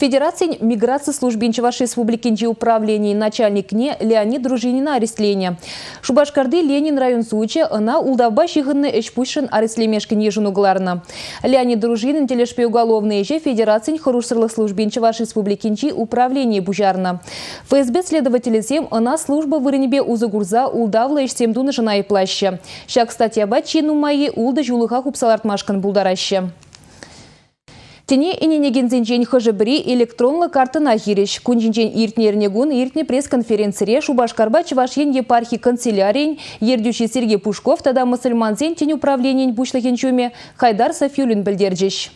Федерацин миграци службин Чӑваш Республикинчи управленийӗн начальникне Леонид Дружинина арестленӗ. Шупашкарти Ленин район сучӗ ӑна ултавпа ҫыхӑннӑ ӗҫ-пуҫшӑн арестлемешкӗн йышӑну кӑларнӑ. Леонид Дружинин тӗлӗшпе уголовнӑй ӗҫе Федерацин хӑрушсӑрлӑх службин Чӑваш Республикинчи управленийӗ пуҫарнӑ. ФСБ следователӗсем ӑна служба вырӑнӗпе усӑ курса ултавлӑ ӗҫсем тунӑшӑн айӑплаҫҫӗ. Ҫак статьяпа чи нумаййи ултӑ ҫуллӑха хупса лартмашкӑн пултараҫҫӗ. Тӗне ӗненекенсенчен хӑшӗ-пӗри электронлӑ карттӑна хирӗҫ. Кун ҫинчен иртнӗ эрнекун иртнӗ пресс-конференцире Шупашкарпа Чӑваш Ен епархи канцелярийӗн ертӳҫи Сергей Пушков тата мӑсӑльмансен тӗн управленийӗн пуҫлӑхӗн ҫумӗ Хайдар Сафиуллин пӗлтерчӗҫ.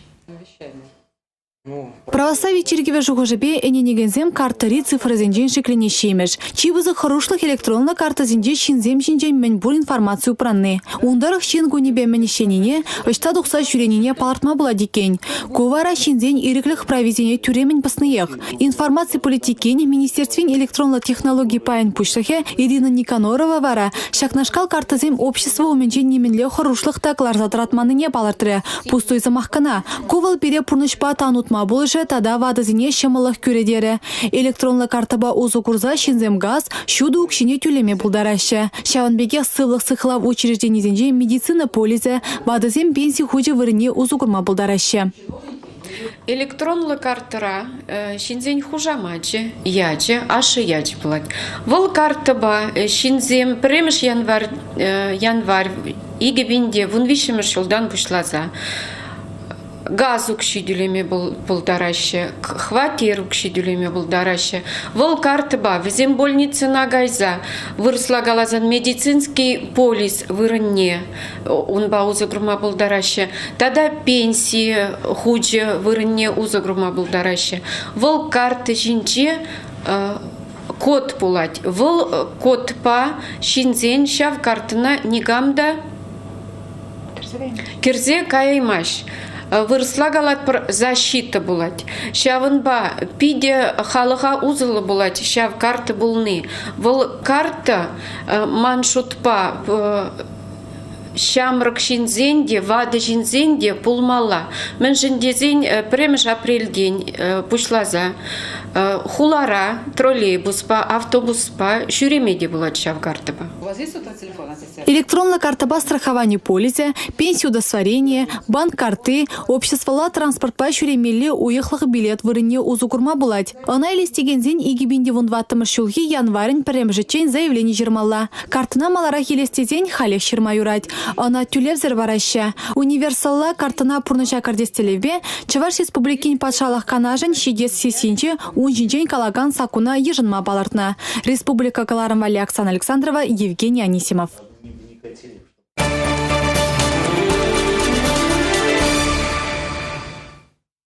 Православи чиркӗвӗ шухӑшӗпе ӗненекенсем карттӑри цифрӑсенчен шикленеҫҫӗ имӗш. Чи пысӑк хӑрушлӑх электронлӑ карттӑсенче ҫынсем ҫинчен мӗн пур информаци упранни. Ун тӑрӑх ҫын кунӗпе мӗн ӗҫленине, ӑҫта тухса ҫӳренине палӑртма пулать иккен. Ку вара ҫынсен ирӗклӗх прависене тӳрремӗн пӑсниех. Информаци политикин министерствин электронлӑ технологи пайӗн пуҫлӑхӗ Ирина Никонорова вара ҫакнашкал карттӑсем общество умӗнче нимӗнле хӑрушлӑх та кӑларса тӑратманнине палӑртрӗ. Пустуй сӑмах кӑна. Ку вӑл пире пурнӑҫпа тан утма пулӑшӗ тата ватӑсене ҫӑмӑллӑх кӳрӗ терӗ. Электронлӑ карттӑпа усӑ курса ҫынсем газ, ҫутӑ укҫине тӳлеме пултараҫҫӗ. Ҫавӑн пекех сывлӑх сыхлав учрежденисенче медицина полисӗ, ватӑсем пенси хучӗ вырӑнне усӑ курма пултараҫҫӗ. Электронлӑ карттӑра ҫынсен хушамачӗ, ячӗ, ашшӗ ячӗ пулать. Вӑл карттӑпа ҫынсем пӗрремӗш январь, январь 2013 ҫултан пуҫласа газ укҫи тӳлеме пултараҫҫӗ, хваттер укҫи тӳлеме пултараҫҫӗ. Вӑл карттӑпа вӗсем больницӑна кайса вырӑсла каласан медицинский полис вырӑнне унпа усӑ курма пултараҫҫӗ. Тата пенси хучӗ вырӑнне усӑ курма пултараҫҫӗ. Вӑл карта ҫинче код пулать. Вӑл кодпа ҫынсен ҫав карттӑна никам та кӗрсе каяймасть. Вырӑсла калатпӑр, защита пулать. Ҫавӑнпа питӗ халӑха усӑллӑ пулать ҫав карта пулни. Вӑл карта ман шутпа ҫамрӑк ҫынсен те, ватӑ ҫынсен те пулмалла. Мӗншӗн тесен пӗрремӗш апрельтен пуҫласа хулара троллейбуспа, автобуспа ҫӳреме те пулать ҫав картӑпа. Электронлӑ карттӑпа страховани полисӗ, пенси удостоверенийӗ, банк картти, обществӑлла транспортпа ҫӳремелли уйӑхлӑх билет вырӑнне усӑ курма пулать. Ӑна илес текенсен 2014 ҫулхи январӗн пӗрремӗшӗччен заявлени ҫырмалла. Карттӑна маларах илес тесен халех ҫырма юрать. Ӑна тӳлевсӗр параҫҫӗ. Универсалла карттӑна пурнӑҫа кӗртес тӗллевпе Чӑваш Республикин Патшалӑх Канашӗн ҫитес сессийӗнче ун ҫинчен калакан саккуна йышӑнма палӑртнӑ. Республика кӑларӑм валли Оксана Александрова, Евгений Анисимов.